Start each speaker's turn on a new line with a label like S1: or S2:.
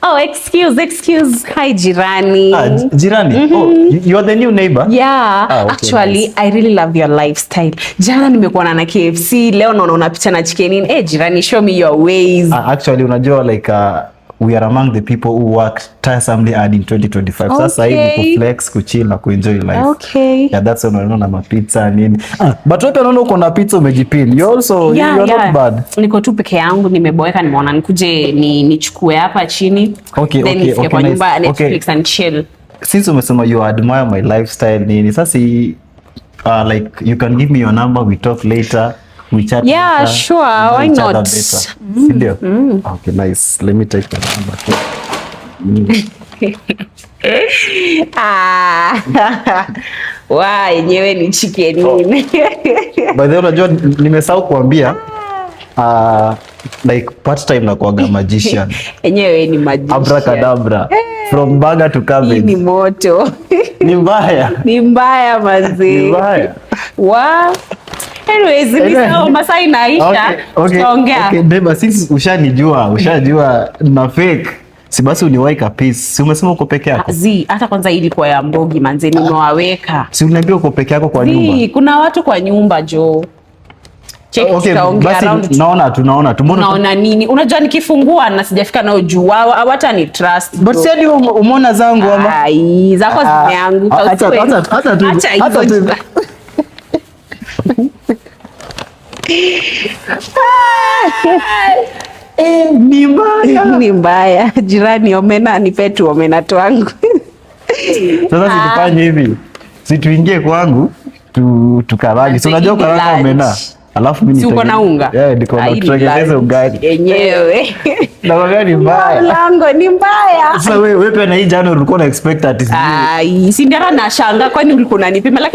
S1: Oh, excuse, excuse. Hi, jirani.
S2: Ah, jirani. Oh, you are the new neighbor?
S1: Yeah,
S2: Ah, okay,
S1: actually
S2: nice.
S1: I really love your lifestyle. Jana nimekuona na KFC, leo naona unapita na Chicken Inn. Eh, jirani, show me your ways.
S2: Ah, actually unajua like we are among the people who worked tiresomely hard in 2025. Sasa hivi kuflex, kuchill na kuenjoy life. Yeah, that's why unaona mapizza nini. Ah, but wewe unaona uko na pizza umejipin. You also you're not bad.
S1: Niko tu peke yangu, nimeboeka, nimeona nikuje ni nichukue hapa chini. Then nifike kwa
S2: nice.
S1: nyumba, Netflix and chill.
S2: Since umesema you admire my lifestyle nini, sasa like you can give me your number, we talk later, we chat
S1: Yeah,
S2: later,
S1: sure,
S2: we know
S1: why
S2: each other
S1: not?
S2: better. Si ndio? Okay, nice. Let me take the number.
S1: Ah. Wa, yenyewe ni Chicken Inn.
S2: By the way, unajua nimesahau kuambia like part time nakuaga magician.
S1: Yenyewe ni magician.
S2: Abracadabra. From burger to
S1: Hii
S2: cabbage.
S1: ni moto.
S2: Ni mbaya.
S1: Ni mbaya manzi.
S2: Ni mbaya.
S1: Wa. Anyways, ni
S2: Anyway.
S1: sawa, masaa inaisha. Tutaongea.
S2: Okay, neighbor, since ushanijua, ushajua na fake. Si basi uniwahi kapisi. Si umesema uko peke yako?
S1: Zi, hata kwanza hii ilikuwa ya mbogi manze, nimewaweka.
S2: Si uniambia uko peke yako kwa nyumba?
S1: Zi, kuna watu kwa nyumba jo. Check,
S2: Okay,
S1: tutaongea
S2: basi
S1: around.
S2: naona tunaona tu. Mbona
S1: Unaona nini? Unajua nikifungua na sijafika nao juu wao hawatani trust.
S2: But si hadi umeona zangu ama?
S1: Ai, zako
S2: Ah,
S1: zimeanguka.
S2: acha acha acha tu.
S1: Acha
S2: Acha
S1: hizo.
S2: tu. Eh, ni mbaya.
S1: Ni mbaya. Jirani, omena nipe tu omena twangu.
S2: Sasa situfanye hivi. Si tuingie kwangu tu tukarange. Si unajua
S1: Hii ni
S2: karanga
S1: lunch.
S2: omena. Alafu mimi
S1: Si uko na unga?
S2: Yeah, niko
S1: Ah,
S2: na
S1: hii ni
S2: tutengeneze
S1: lunch.
S2: ugali.
S1: Yenyewe.
S2: Nakwambia ni mbaya.
S1: Mlango ni mbaya.
S2: Sasa wewe pia na hii jana ulikuwa una expect ati sijui
S1: Ai, si ndio hata nashanga kwani ulikuwa unanipima lakini